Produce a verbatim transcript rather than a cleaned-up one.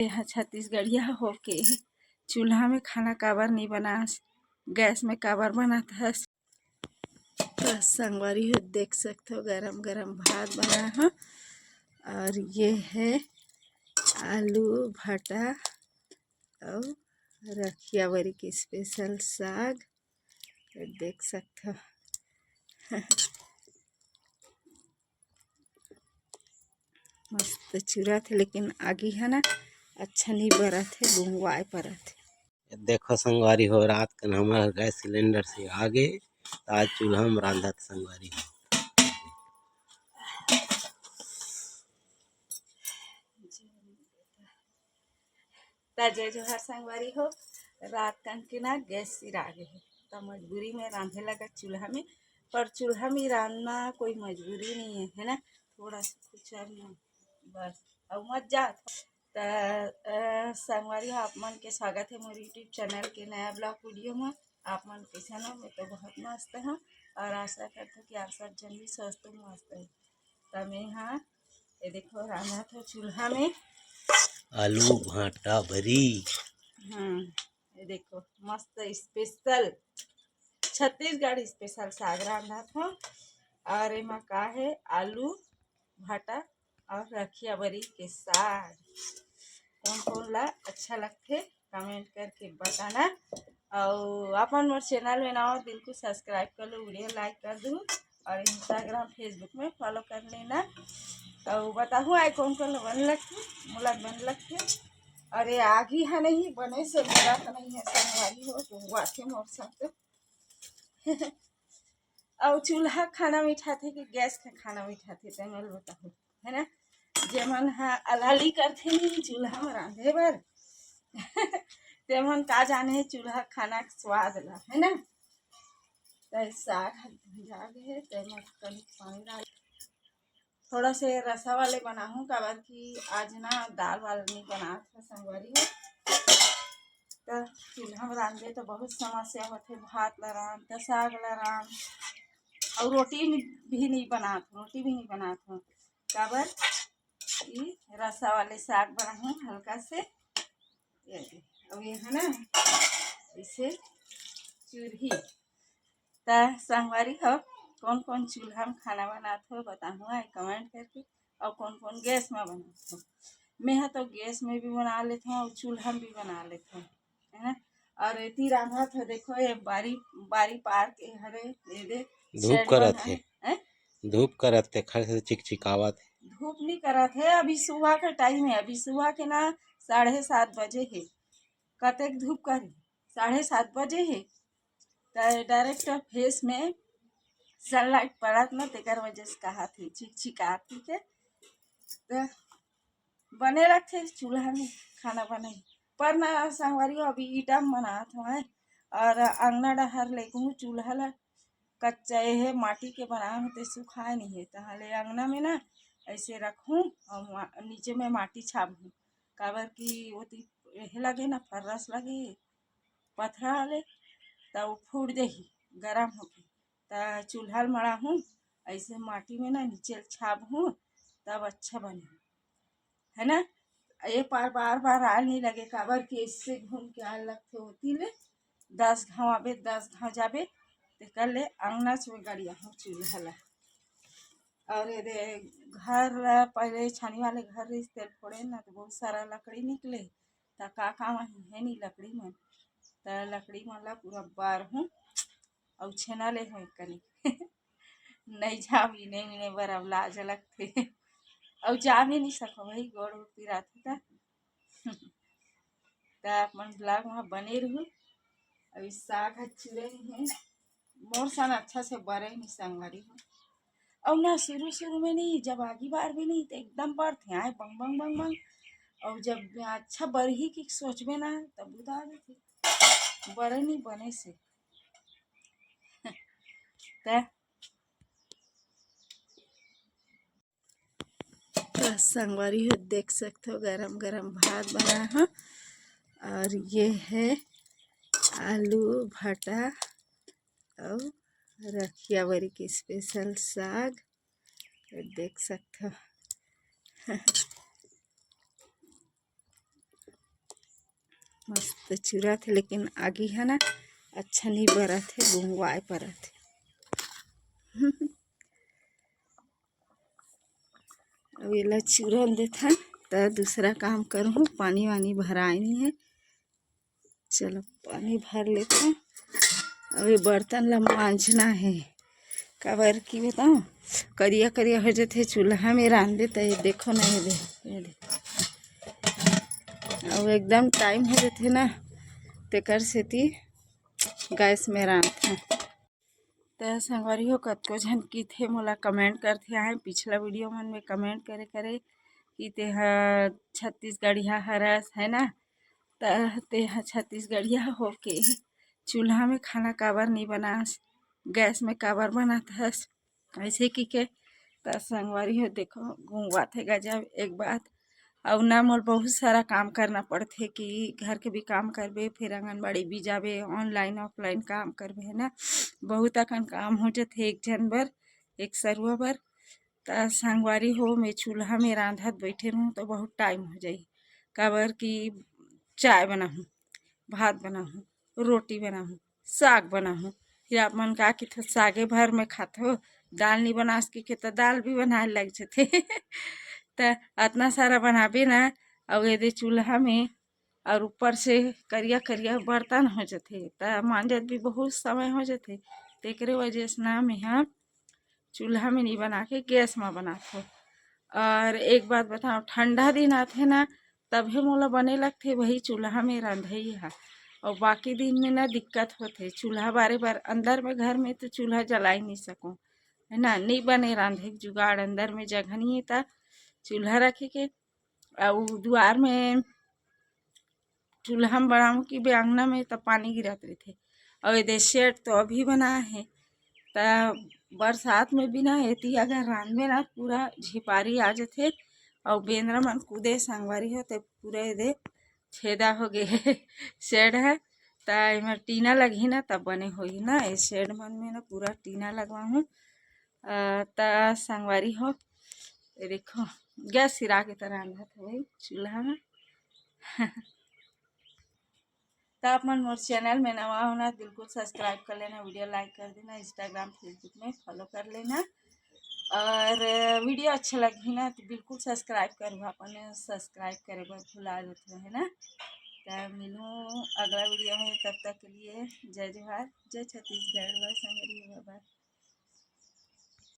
एहा छत्तीसगढ़िया होके चूल्हा में खाना काबर नहीं बनास, गैस में काबर बनात हस? तो संगवारी हो, देख सकथो, गरम गरम भात बना हो। और ये है आलू भाटा और रखिया बरी के स्पेशल साग, ये देख सकथो। मस्त चुरत हे, लेकिन आगी है ना, अच्छा नहीं बरत हे, गुंगवाए परत हे। देखो संगवारी हो, रात कन हमर गैस सिलेंडर से आगे, त आज चूल्हा में रांधत संगवारी हो। त जय जोहार संगवारी हो, रात कन के ना गैस सिरा गे हे, त मजबूरी में रांधे लगा चूल्हा में। पर चूल्हा में रांधना कोई मजबूरी नहीं है, है ना? थोड़ा सा कुछ और ना, बस। अब मत जा। त, अ, संगवारी हो, आप मन के स्वागत है मोर YouTube चैनल के नया ब्लॉग वीडियो में। आप मन कैसन हो? मैं तो बहुत मस्त हूँ और आशा करता हूँ कि आप सब जन भी स्वस्थ मस्त हो। त मैं हाँ, ये देखो, रांधत हो चूल्हा में आलू भाटा बरी। हम्म, ये देखो, मस्त स्पेशल, छत्तीसगढ़ स्पेशल साग रांधत हो। और एमा का है, आलू भाटा और रखिया बरी के साग। कौन कौन ला अच्छा लगथे, कमेंट करके बताना। और अपन मोर चैनल में ना हो, बिल्कुल सब्सक्राइब कर लो, वीडियो लाइक कर दू और Instagram, Facebook में फॉलो कर लेना। तो बताहूँ आए कौन कौन बन लगथे, मोला बन लगथे। अरे आगी है नहीं, बने से बड़ा तो नहीं है, संगवारी हो, गुंगवाथे मोर साथ। अउ चूल्हा खाना मिठाथे कि गैस के खाना मिठाथे, तेमन ल बताहू, है ना? जेमन ह अलाली करथे नी चूल्हा म रांधे बर, तेमन का जाने चूल्हा खाना के स्वाद ला, है ना? त साग ह भुंजा गे हे, तेमा कनिक पानी डाल, थोड़ा से रसा वाले बनाहूँ, काबर कि आज ना दाल वाल नहीं बनात हे संगवारी हो। त चूल्हा में रांधे तो बहुत समस्या होथे, भात ला रांध, त साग ला रांध, और रोटी भी नहीं बनात, रोटी भी नहीं बनात हूँ, काबर कि रसा वाले साग बनाहूँ हल्का से। ये दे, अब ये है ना, इसे चूरही। त संगवारी हो, कौन कौन चूल्हा में खाना बनात हो बताहू आए कमेंट करके, और कौन कौन गैस में बनात हो। मैं ह तो गैस में भी बना लेत हूँ और चूल्हा में भी बना लेत हूँ, है ना? और एती रांधत हो, देखो ये बारी, बारी पार के हरे, ये दे धूप shed करत बना हे। है, हैं? धूप करत हे, खर से चिकचिकावत हे। धूप नहीं करत हे, अभी सुबह के टाइम है, अभी सुबह के ना साढ़े सात बजे हे। कतेक धूप करही, साढ़े सात बजे हे, त डायरेक्ट फेस में सनलाइट पड़त ना, तेकर वजह से कहा थी चिकचिकात थी के। त बने लगथे चूल्हा में खाना बनाई, पर ना संगवारी हो, अभी ईटा में बनात हवं और अंगना डहर लेगहूँ चूल्हा ला, कच्चा ये हे, माटी के बनाए होते सुखाए नहीं हे, तहाँ ले अंगना में ना ऐसे रखूँ और मा-, नीचे में माटी छाबहूँ, काबर कि ओती एहे लगे ना, फर्रस लगे पथरा वाले, त वो फूट जही गरम होके। त चूल्हा ल मड़ाहूँ, ऐसे माटी में ना नीचे ल छाबहूँ, तब अच्छा बने, है ना? ये पार बार बार आल नहीं लगे, काबर कि इससे घूम के आल लगथे होती ले, दस घाव आबे, दस घाव जाबे, तेकर ले अंगना च में गड़ियाहूँ चूल्हा ला। और ये दे घर ला, पहले छानी वाले घर रहिस, तेल फोड़े ना, तो बहुत सारा लकड़ी निकले, त का काम ही है नहीं लकड़ी मन, त लकड़ी मन ला पूरा बारहूँ, अउ छेना ले हूँ एक कनी। नहीं जाम इने मिने बर अब लाज लगथे। अउ जाम ही नहीं सको भाई, गोड़ उड़ पिराथे त। त अपन ब्लॉग में बने रहू। अभी साग ह चुरे ही है, मोर सन अच्छा से बरे नहीं संगवारी हो। अउ ना शुरू शुरू में नहीं, जब आगी बार भी नहीं तो एकदम बरथे आए बंग बंग बंग बंग। अउ जब अच्छा बरही की सोचबे ना, तब बुता देथे, बरे नहीं बने से। त तो संगवारी हो, देख सकथो, गरम गरम भात बना है और ये है आलू भाटा और रखिया बरी के स्पेशल साग, ये देख सकथो। मस्त चुरत हे, लेकिन आगी हे ना, अच्छा नहीं बरत हे, गुंगवाए परत हे। अब एला चुरन देथन, त दूसरा काम करहूँ। पानी वानी भराए नहीं हे। चलो, पानी भर लेथन। अब ये बर्तन ला मांजना हे, काबर कि बताओ, करिया करिया हो जथे चूल्हा में रांधे, त ये देखो ना, ये दे, ये दे। अब एकदम टाइम हो जथे ना, तेकर सेती गैस में रांधथन। त संगवारी हो, कतको झन किथे मोला कमेंट करथे, आहे पिछला वीडियो मन में कमेंट करे करे कि तेहा छत्तीसगढ़िया हरस, है ना? त तेहा छत्तीसगढ़िया होके चूल्हा में खाना काबर नहीं बनास, गैस में काबर बनात हस, ऐसे कि के। त संगवारी हो, देखो, गुंगवाथे गजब एक बात। अउ ना, मोल बहुत सारा काम करना पड़थे कि घर के भी काम करबे, फिर आंगनबाड़ी भी जाबे, ऑनलाइन ऑफलाइन काम करबे, है ना, बहुत अकन काम हो जथे एक झन बर, एक सरुआ बर। त संगवारी हो, मैं चूल्हा में रांधत बैठे रहूँ तो बहुत टाइम हो जाई, काबर कि चाय बनाहूँ, भात बनाहूँ, रोटी बनाहूँ, साग बनाहूँ। फिर आप मन का किथे, सागे भर में खाथो, दाल नहीं बनास कि के, त दाल भी बनाए लग जथे। त अतना सारा बनाबे ना, अउ एदे चूल्हा में, और ऊपर से करिया करिया बर्तन हो जथे, त मांजत भी बहुत समय हो जथे। तेकरे वजह से ना, मेहा चूल्हा में नहीं बना के गैस में बनाथो। और एक बात बताओ, ठंडा दिन आथे ना, तभे मोला बने लगथे वही चूल्हा में रंधई हा, और बाकी दिन में ना दिक्कत होथे। चूल्हा बारे बर अंदर में, घर में तो चूल्हा जला ही नहीं सकूँ, है ना, नहीं बने रांधे के जुगाड़, अंदर में जगह नहीं है, त चूल्हा रखे के, अउ दुआर में चूल्हा में बनाऊँ कि बे अंगना में, त पानी गिरत रहिथे। अउ एदे शेड तो अभी बना है, त बरसात में भी ना, एती अगर रांधबे ना, पूरा झिपारी आ जथे, अउ बेंदरा मन कूदे संगवारी हो, ते पूरा एदे छेदा हो गे हे शेड है। त एमा टीना लगही ना, तब बने होही ना। ए शेड मन में ना पूरा टीना लगवाहूँ। अ, त संगवारी हो, ये देखो, गैस सिरा के त रांधत हवे चूल्हा में। त आप मन मोर चैनल में नवा हो ना, बिल्कुल सब्सक्राइब कर लेना, वीडियो लाइक कर देना, Instagram, Facebook में फॉलो कर लेना, और वीडियो अच्छा लगही ना, तो बिल्कुल सब्सक्राइब करबो, अपन सब्सक्राइब करे बर भुला जात हो, है ना। त मिलूँ अगला वीडियो में, तब तक के लिए जय जोहार, जय छत्तीसगढ़, बाय संगवारी, बाय बाय।